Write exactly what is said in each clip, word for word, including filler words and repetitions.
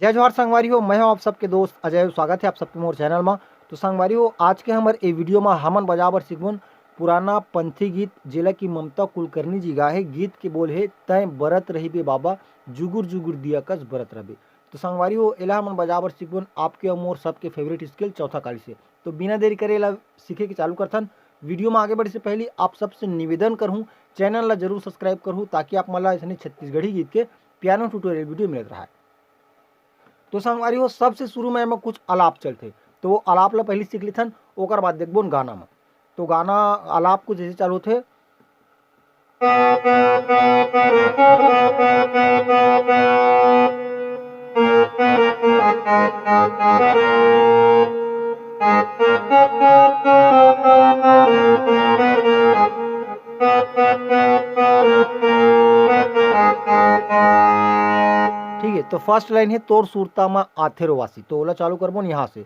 जय जोहार संगवारी हो, मैं हूं आप सबके दोस्त अजय। स्वागत है आप सबके मोर चैनल मा। तो संगवारी हो, आज के हमर ए वीडियो मा हमन बजा बर सीखबोन पुराना पंथी गीत, जेला कि ममता कुलकर्णी जी गाए हे। गीत के बोल हे, "तैं बरत रहिबे बाबा, जुगुर जुगुर दिया कस बरत रहिबे।" तो संगवारी हो, एला हमन बजा बर सीखबोन आपके अउ मोर सबके फेवरेट स्केल चौथा काली से। तो बिना देरी करे एला सीखे के चालू करथन। वीडियो मा आगे बढ़े से पहले आप सबसे निवेदन करहूँ, चैनल ला जरूर सब्सक्राइब करहूँ, ताकि आप मन ला अइसने छत्तीसगढ़ी गीत के पियानो ट्यूटोरियल वीडियो मिलत रहय। तो संगवारी हो, सबसे शुरू में एमा कुछ अलाप चलथे, तो वो अलाप ला पहली सीख लेथन, ओकर बाद देखबोन गाना में। तो गाना, अलाप कुछ ऐसे चालू होथे। ठीक है, तो फर्स्ट लाइन है, "तोर सुरता मा आथे रो वासी", तो ओला चालू करबोन यहाँ से।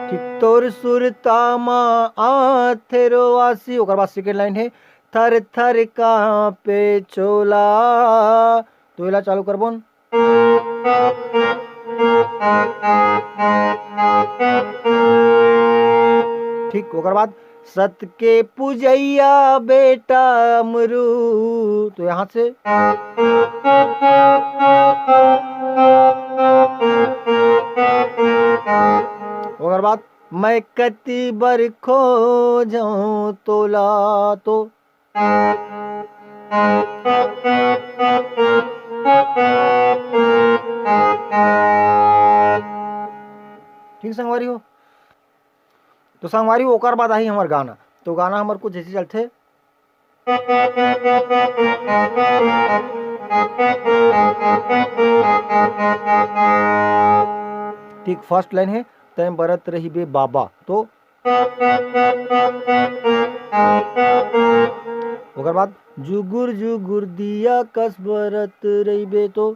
ठीक, "तोर सुरता मा आथे रो वासी", ओकर बाद सेकंड लाइन है, "थर थर कांपे चोला", तो एला चालू करबोन। ठीक, ओकर बाद, "सत के पुजैया बेटा अमरू", तो यहाँ से। ओकर बाद, "मैं कति बर खोजौं तोला", तो ठीक संगवारी हो। तो संगवारी हो, ओकर बाद आही हमर गाना। तो गाना हमर कुछ ऐसे चलथे। ठीक, फर्स्ट लाइन है, "तैं बरत रहिबे बाबा", तो ओकर बाद, "जुगुर जुगुर दिया कस बरत रहिबे", तो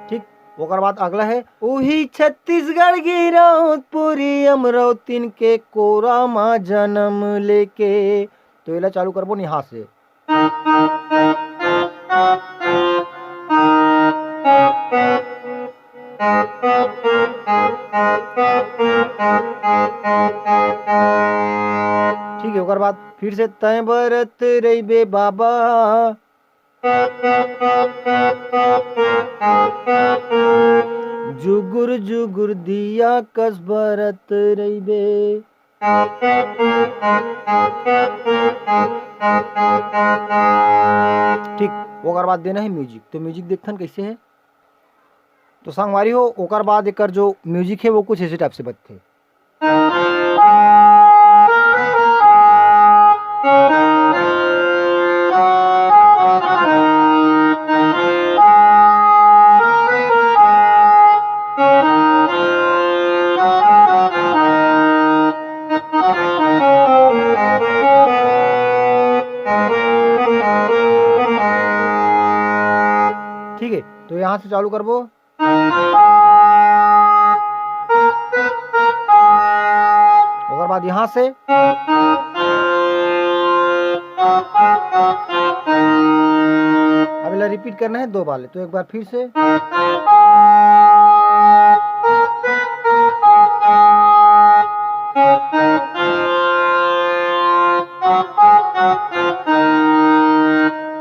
ठीक, ओकर बाद अगला है, "उही छत्तीसगढ़ गिरौदपुरी अमरौतिन के कोरा मा जन्म लेके", तो एला चालू करबोन यहाँ से। ठीक है, ओकर बाद फिर से, "तैं बरत रहिबे बाबा, जुगुर जुगुर दिया कस बरत रहिबे।" ठीक, ओकर बाद देना है म्यूजिक। तो म्यूजिक देखथन कैसे है। तो संगवारी हो, ओकर बाद एकर जो म्यूजिक है, वो कुछ ऐसे टाइप से बजथे। ठीक है, तो यहाँ से चालू करबो। ओकर बाद यहाँ से, अब एला रिपीट करना है दो बार, तो एक बार फिर से।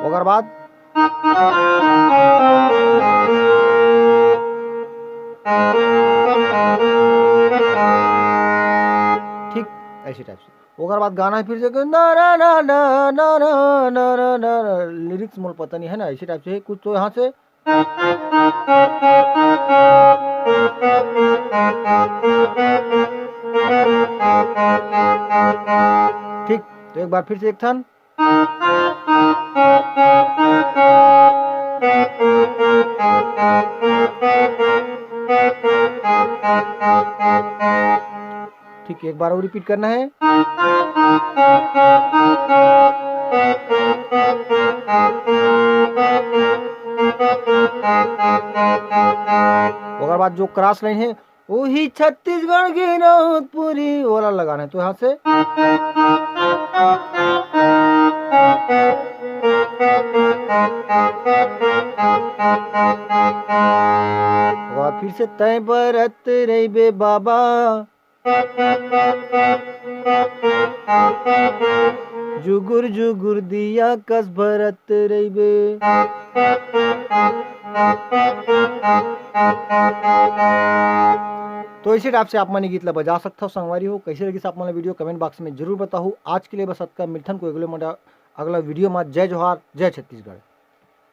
ओकर बाद ठीक ऐसे टाइप से। ओकर बाद गाना फिर से ना ना ना ना ना ना ना ना ना ना, लिरिक्स मोल पता नहीं है ना, ऐसे टाइप से कुछ तो यहाँ से। ठीक, तो एक बार फिर से एक ठन। ठीक, एक बार और रिपीट करना है। ओकर बाद जो क्रॉस लाइन है, ओही छत्तीसगढ़ गिरौदपुरी, ओला लगाना है। तो यहाँ से वाह, फिर से तय बरत रहिबे बाबा, जुगुर जुगुर दिया कस बरत रहिबे। तो इसी टाइप से आप मन ये गीत ला बजा सकथव संगवारी हो। कैसे लगिस आप मन ला वीडियो, कमेंट बॉक्स में जरूर बताहू। आज के लिए बस अतका, मिलथन कोई अगले मजा, अगला वीडियो में। जय जोहार, जय छत्तीसगढ़।